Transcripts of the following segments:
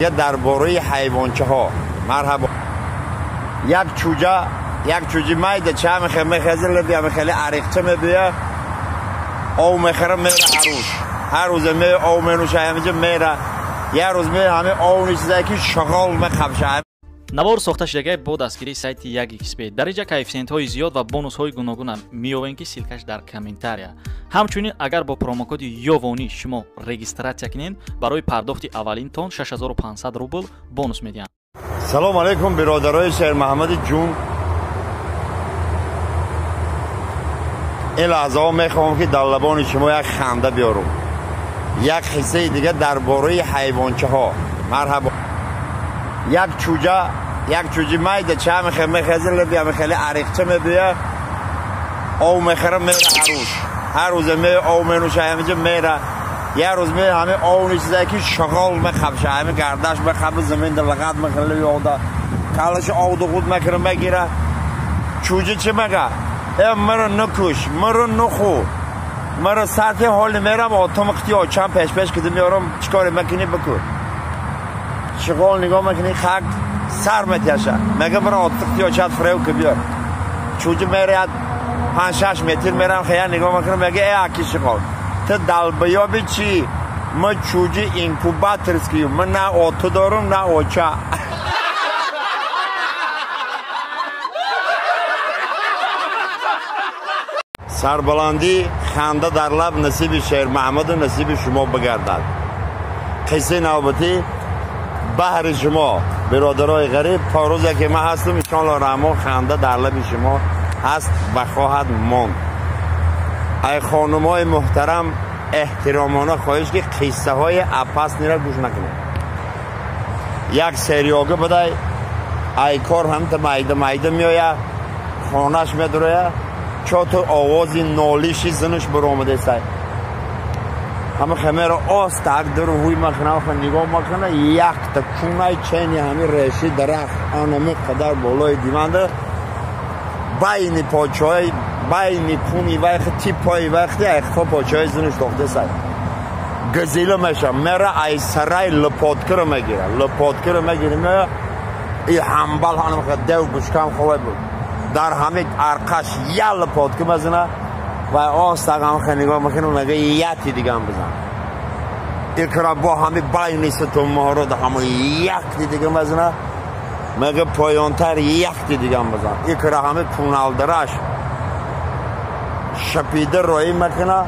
Дар бораи ҳайвончаҳо марҳабо. Як чӯҷа, як чӯҷи майда ча мехеза, лаби хеле ариқча мебия, ов мехӯра, мера ҳар рӯз. Ҳар рӯзе ме ов менӯша, ҳамиҷа мера. Як рӯз ме ҳами ов нечизае ки шағол мехапша. Навор сохта шудагай бо дастгирии сайти 1xb. Дар инҷа коэффисиентҳои зиёд ва бонусҳои гуногуна меёвем, ки ссылка ш дар комментария. Ҳамчунин агар бо промокоди Ёвонӣ шумо регистрация кунед, барои пардохти аввалинтон 6500 рубл бонус медиҳанд. Салом алейкум, биродарои Шермаҳмади ҷун. Ин лаҳзаҳо мехоҳам, ки дар лабони шумо як ханда биёрум. Як қиссаи дига дар бораи ҳайвончаҳо. Марҳабо. Як чӯҷа, як чӯҷи майда ча мехеза, лаби хеле ариқча мебия, ов мехӯра, мера ҳар рӯз. Ҳар рӯзе ме ов менӯша, ҳамиҷа мера. Як рӯз ме ҳами ов нечизае ки шағол мехапша, ҳами гардаш мехапа, заминда лағат мехӯра, ёда калаши овду худ мекуна, мегира. Чӯҷа чӣ мега? Э, маро накуш, маро нахӯ, маро сатҳи ҳоли мерам, отом қити очам пешпеш кида меорам, чӣ коре мекунӣ бикун. Шағол нигоҳ мекунӣ, хак сар метяша, мега бара отиқти очат фрев ки биёр. Чӯҷа мераяд, 5-6 метр мерам, хея нигоҳ мекунам, мега э аки шағол, ту долбоёби чӣ? Ма чӯҷи инкубаторский, ма на оту дорум, на оча. Сарбаландӣ, ханда дар лаб насиби Шермаҳмаду насиби шумо бигардад. Қиссаи навбатӣ баҳри шумо, биродарои ғариб. То рӯзе ки ман ҳастам, иншоалло раҳмон, ханда дар лаби шумо ҳаст ва хоҳад монд. Ай хонумои муҳтарам, эҳтиромона хоҳиш, ки қиссаҳои опасный ро гӯш накунед. Як серёга будай, ай кор ҳамта майда майда меоя, хонаш медуроя, чото овози нолиши зинаш баромадесай. Ҳама хамеро остак дару ҳуй макна, нигоҳ макна, якта кунай чени ҳами реши дарахт анами қадар болои диванда байни почои байни куни вайхи типои вайхи айхфо почои зинаш тохтесай. Газила меша, мера ай сарай лопоткара мегира, лопоткара мегира, мея и ҳамбал ҳанам дев бушкам ховай буд. Дар ҳами арқаш я лопотка мезана ва остагам хе нигоҳ мекунам, мега яти дигам бизан. Икра бо ҳами байни сутунмоҳро да ҳама якти дига мезана, мега поёнтар якти дигам бизан. Икра ҳами пуналдараш шапида роӣ мекуна,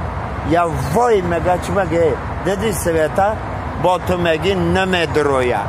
я вой мега чӣ мега? Диди, Света, бо ту меги намедроя.